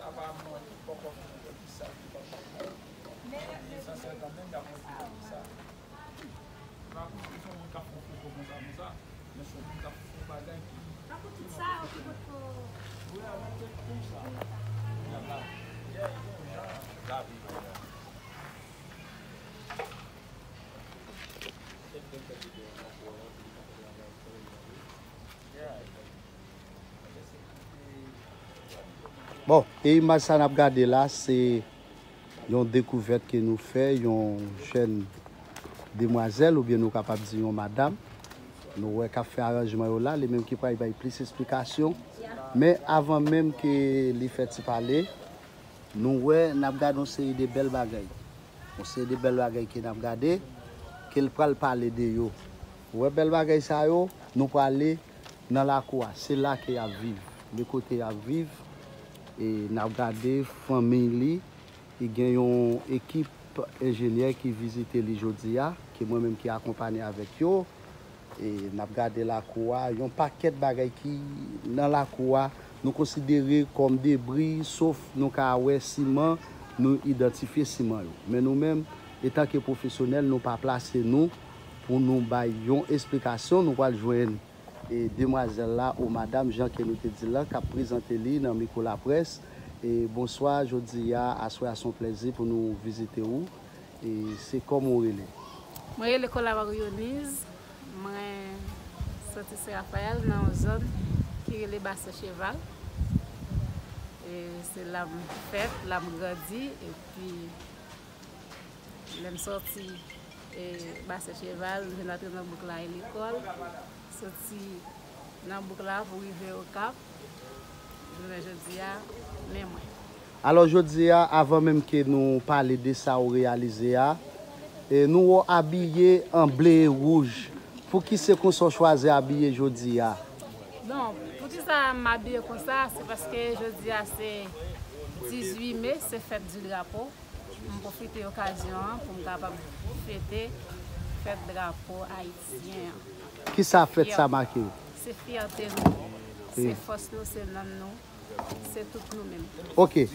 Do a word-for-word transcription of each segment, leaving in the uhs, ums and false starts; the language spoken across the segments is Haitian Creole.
Aparamman, tout poko fini konn ki sa ki poko fini. Esansyèl kanmenm, y ap montre nou ki sa. Se pa konsa se yon moun k ap fè fofo konsa, konsa, men se yon moun k ap fè yon bagay ki, ki manke fè fini. Wi, a montre konsa. Y ap la. Yeah, yon jan. Lavi, Bon, e imaj sa n ap gade la, se yon dekouvèt ke nou fè, yon jèn demwazèl, oubyen nou kapab di yon madanm. Nou wè k ap fè aranjman yo la, li menm ki pral bay plis esplikasyon. Men avan menm ke li fè ti pale, nou wè n ap gade yon seri de bèl bagay. Yon seri de bèl bagay ke n ap gade, ke l pral pale de yo. Ou wè bèl bagay sa yo, nou prale nan lakou a. Se la ke y ap viv. Men kote y ap viv, e n ap gade fanmiy li. Li gen yon ekip enjenyè ki vizite li jodi a, ke mwen menm ki akonpanye avèk yo. E n ap gade lakou a, yon pakèt bagay ki nan lakou a, nou konsidere kòm debri, sof nou ka wè siman, nou idantifye siman yo. Men nou menm, etanke pwofesyonèl, nou pa plase nou pou nou bay yon esplikasyon. Nou pral jwenn, e, demwazèl la, ou madanm, jan ke nou te di l lan, k ap prezante li nan mikwo laprès. E, bonswa, jodi a, aswè a se yon plèzi pou nou vizite w. E se kòman w rele? Mwen rele Kola Marioniz. Mwen soti Sen Rafayèl nan yon zòn ki rele Basen Cheval. E se la m fèt, la m grandi. Epi lè m sòti e, Basen Cheval, m vin antre nan bouk la e lekòl. Soti nan bouk la pou rive Okap, jounen jodi a, men mwen. Alò jodi a, avan menm ke nou pale de sa ou reyalize a, e, nou wè w abiye an ble e wouj. Pouki se konsa w chwazi abiye jodi a? Bon, poukisa m abiye konsa, se paske jodi a se dizuit me, se fèt di drapo. M pwofite okazyon an pou m kapab fete fèt drapo ayisyen an. Kisa fèt sa make w? Se fyète nou, se fòs nou, se nanm nou, se tout nou menm. Ok.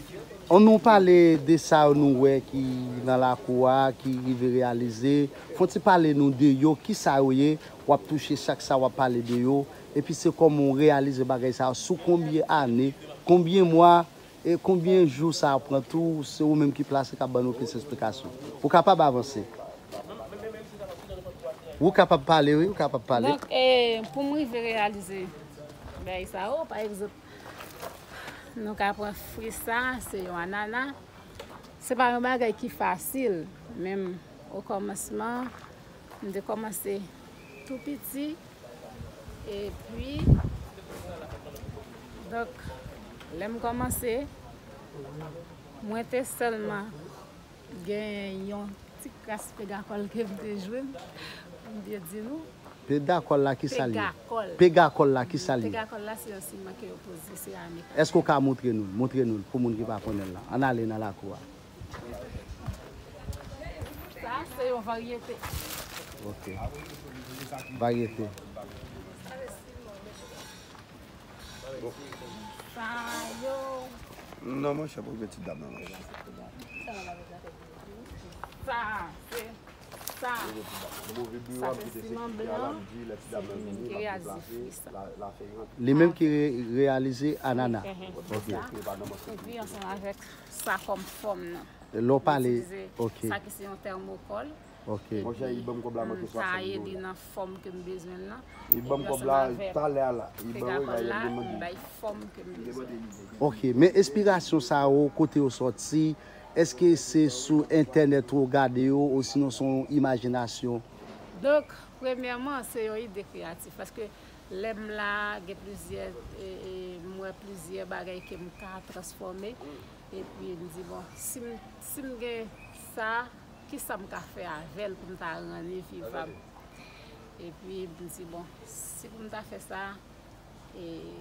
Ann nou pale de sa yo nou wè ki nan lakou a, ki rive reyalize. Fè w ti pale nou de yo, kisa yo ye, w ap touche chak sa w ap pale de yo. Epi se kòman w reyalize bagay sa yo, sou konbyen ane, konbyen mwa, E konbyen jou sa ap pran tou, se ou menm ki plase k ap ban nou plis esplikasyon. Ou kapab avanse. Ou kapab pale, wi, ou kapab pale. Donk, e, pou m rive reyalize bagay sa yo, pa egzanp, nou ka pran fwi sa, se yon anana. Se pa yon bagay ki fasil, menm okòmansman, m te kòmanse tou piti, Epi, donk, lè m kòmanse, mwen te sèlman gen yon ti kras pegakòl ke m te jwenn, pou m byen di nou. Pegakòl la, kisa l ye? Pegakòl. Pegakòl la, kisa l ye? Pegakòl la, se yon siman ke yo poze, se ane. Èske w ka montre nou l? Montre nou l pou moun ki pa konnen l la. Ann ale nan lakou a. Sa se yon varyete. Ok. Varyete. Sa yo. Non, monchè, pou vye ti dam nan, monchè. Sa se, sa. Sa se siman blan. Se li menm ki reyalize fwi sa. Li menm ki re- reyalize anana. Ok. Epi ansanm avèk sa kòm fòm nan. Lè w pale, ok. Sa ki se yon tèmokòl. Ok. Monchè, li ban m kòb la, manke swasanndola. M taye li nan fòm ke m bezwen l lan. Li ban m kòb la, talè a la. Li ban mwen, li mande. M bay fòm ke m bezwen. Ok, men enspirasyon sa yo, kote yo sòti? Èske se sou entènèt ou gade yo, osinon se yon imajinasyon? Donk, premyèman, se yon ide kreyatif. Paske lè m la, gen plizyè, e, e, m wè plizyè bagay ke m ka transfòme. Epi m di, bon, si m, si m gen sa, kisa m ka fè avè l pou m ta rann li vivab? Epi m di, bon, si pou m ta fè sa, e,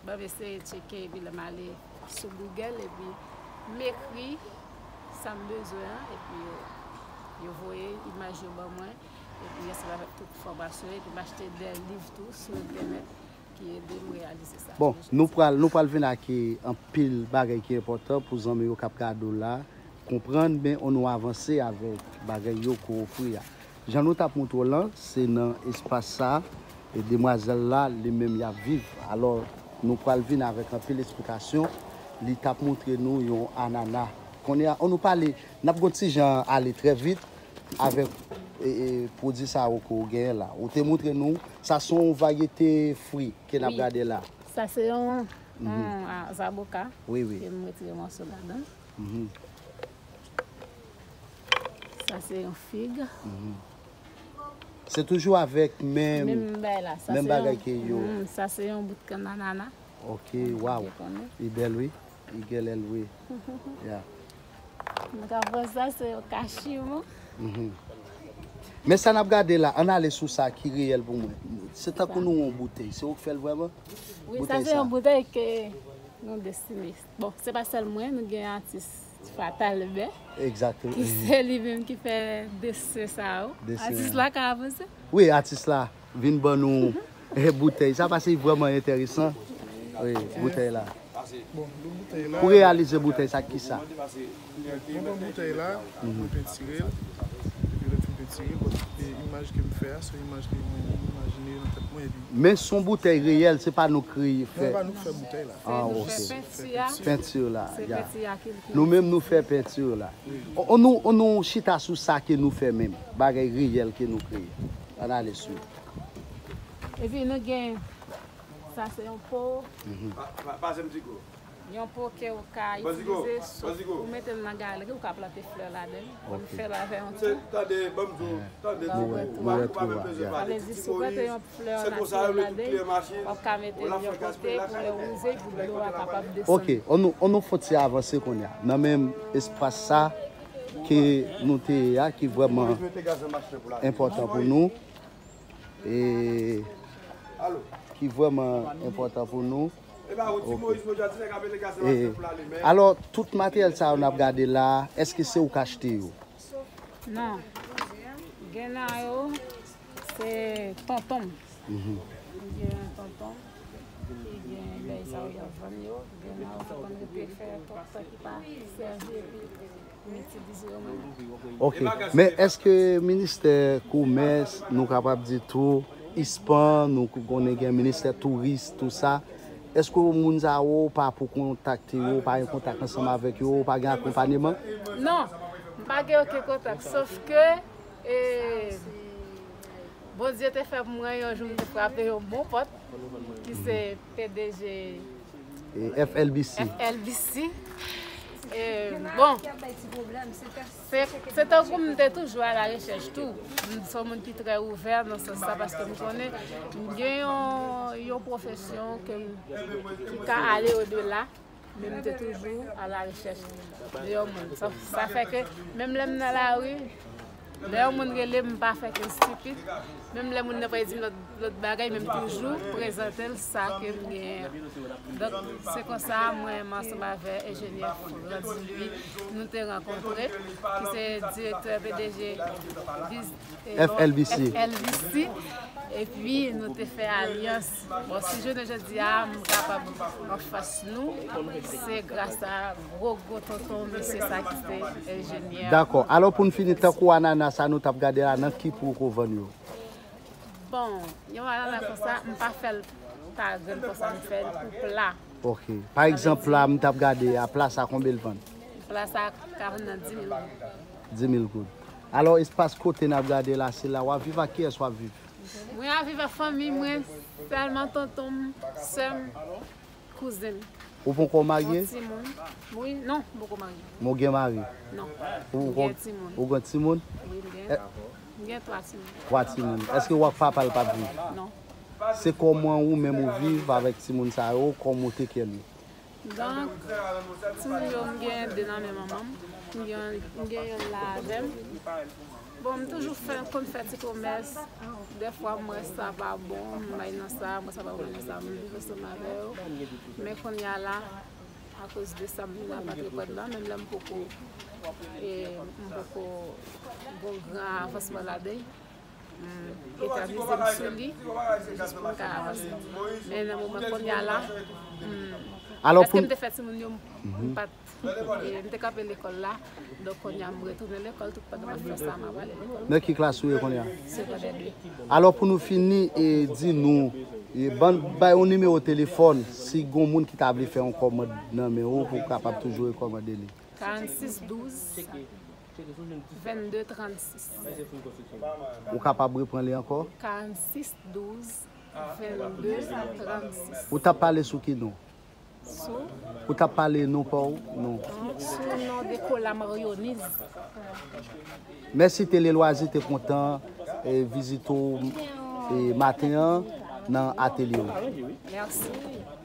ban m eseye tcheke, epi lè m ale sou Google, epi m ekri sa m bezwen an, epi yo, yo voye imaj yo ban mwen, epi ansanm avèk tout fòmasyon, epi m achte de liv tou sou entènèt. ki ede m reyalize sa. Bon, nou pral, nou pral vin ak anpil bagay ki enpòtan pou zanmi yo k ap gade w la, konprann, men nou avanse avèk bagay yo ke w ofri a. Jan nou t ap montre w lan, se nan espas sa, e demwazèl la, li menm, y ap viv. Alò, nou pral vin avèk anpil esplikasyon. Li t ap montre nou yon anana. Kounye a, ann nou pale, n ap gon ti jan ale trè vit avèk, e, e, pwodui sa yo ke w genyen la. Ou te montre nou, sa se yon varyete fwi ke n ap gade la. Sa se yon, yon, a, zaboka. Wi, wi. Ke m retire mòso ladan. Mhm. Sa se yon fig. Mhm. Se toujou avèk menm, menm bagay la. Menm bagay ke yo. Mhm, sa se yon bout kann anana. Ok, waw. Li bèl, wi. Li genlè l, wi. Ya. Nou ka pran sa, se yon kachimon. Mhm. Men sa n ap gade la, ann ale sou sa ki reyèl pou mwen. Se tankou nou yon boutèy. Se ou k fè l vrèman? Wi, sa se yon boutèy ke nou desine. Bon, se pa sèl mwen, nou gen atis Fatal Bè, ki se li menm ki fè desen sa yo. Atis la ka avanse? Wi, atis la vin ban nou, eh, boutèy sa, paske li vrèman enteresan. Wi, boutèy la. Bon, nou boutèy la. Pou reyalize boutèy sa, ki sa? Mwen pran boutèy la, mwen pentire l, epi lè m fin pentire l, bon, e imaj ke m fè a, se yon imaj ke mwen menm imajine nan tèt mwen, epi. Men se yon boutèy reyèl, se pa nou kreye, fè. Non, pa nou k fè boutèy la. Ah, ok. Penti la. Se penti a ki l kreye. Nou menm, nou fè penti la. Wi. On, on nou, on nou chita sou sa ke nou fè menm, bagay reyèl ke nou kreye. Ann ale sou. Epi nou gen, sa se yon po. Mhm. Pa, pa, pa janm di go. Yon po ke ou ka itilize, sou, ou mete l nan galri, ou ka plante flè ladan l. Ou fè l avè yon tou. Tande, ban m di w, tande, nou wè, nou wè tou a, ya. Sa vle di, si w plante yon flè natirèl ladan l, w ap ka mete l yon kote pou lè wouze, pou dlo a kapab desann. Ok, on nou, on nou fon ti avanse kounye a. Nan menm espas sa ke nou te ye a, ki vrèman enpòtan pou nou. E ki vrèman enpòtan pou nou. Ok. E, alò, tout materyèl sa yo n ap gade la, èske se ou k achte yo? Non. Gen nan yo, se tonton m. Mhm. Gen tonton m ki gen bèy sa yo, y ap vann yo. Gen nan yo ki konn rete fè tonton ki pa sèvi epi Ok, men èske ministè komès, nou kapab di tou, ispan, nou konnen gen ministè touris, tou sa, èske moun sa yo pa pou kontakte yo, pa gen kontak ansanm avèk yo, pa gen akonpanyeman? Non, m pa gen okenn kontak, sof ke, e, Bondye te fè pou mwen yon jou m te frape yon bon pòt, ki se P D G E, F L B C. F L B C. E, bon, se, se tankou m te toujou alarechèch tou. M se yon moun ki trè ouvè nan sans sa, paske m konnen m gen yon, yon pwofesyon ke m, ki ka ale odela. Men m te toujou alarechèch de yon moun. Sa, sa fè ke, menm lè m nan lari, lè yon moun rele m, m pa fè ke estipid. Menm lè moun nan pral di m lòt, lòt bagay, men m toujou prezante l sa ke m genyen an. Donk, se konsa, mwen menm ansanm avè enjenyè Frandy Louis, nou te rankontre, ki se direktè P D G biz-, e, F L B C. F L B C. Epi, nou te fè alyans. Bon, si jounen jodi a, m kapab anfas nou, se gras a gwo, gwo tonton mesye sa ki te enjenyè. Dakò. Alò, pou n fini, tankou anana sa nou t ap gade la, nan ki pri w ko vann yo? Bon, yon anana konsa, m pa fè l pa grenn konsa, m fè l pou pla. Ok. Pa egzanp, la, m t ap gade a, pla sa, konbyen l vann? Pla sa ka vann nan di mil goud. Di mil goud. Alò, espas kote n ap gade la, se la w ap viv, ak kiyès w ap viv? Mwen ap viv ak fanmi mwen, sèlman tonton m, sè m, kouzen m. Ou poko marye? Yon timoun. Wi, non, m poko marye. Men w gen mari? Non. Ou, m gen timoun. Ou gen timoun? Wi, m gen. M gen twa timoun. Twa timoun. Èske w ak papa l p ap viv? Non. Se kòman ou menm ou viv avèk timoun sa yo, kòman w take care li? Donk, timoun yo, m gen de nan men manman m. M gen, m gen yonn la avè m. Bon, m toujou fè, konn fè ti komès. Dèfwa, m wè sa pa bon, m bay nan sa, m wè sa pa bon, m bay nan sa, m viv ansanm avè yo. Men kounye a la, akoz de sa m vin nan Patripòd la, menm lè m poko, e, m poko gon gran avansman ladan l. mm, etanize m sou li, jis pou m ka avanse. Men nan moman kounye a la, mm, Alò paske pou m te fè timoun yo, m pa t, e, m te kanpe lekòl la. Donk kounye a m retounen lekòl, tout pandan m ap fè sa, m ap ale lekòl. Nan ki klas ou ye kounye a? Segondè de. Alò pou nou fini, e, di nou, e, ban, bay yon nimewo telefòn, si gon moun ki ta vle fè yon kòmand nan men ou, pou w kapab toujou rekòmande li. Karannsis douz vennde trannsis. Ou kapab repran li ankò? Karannsis douz vennde trannsis. Ou t ap pale sou ki non? Sou, Ou t ap pale non pa w? Non. sou non de Kola Marioniz. Mèsi Tele Lwazi te kontan, e, vizite w, e, maten an nan atelye w. Mèsi.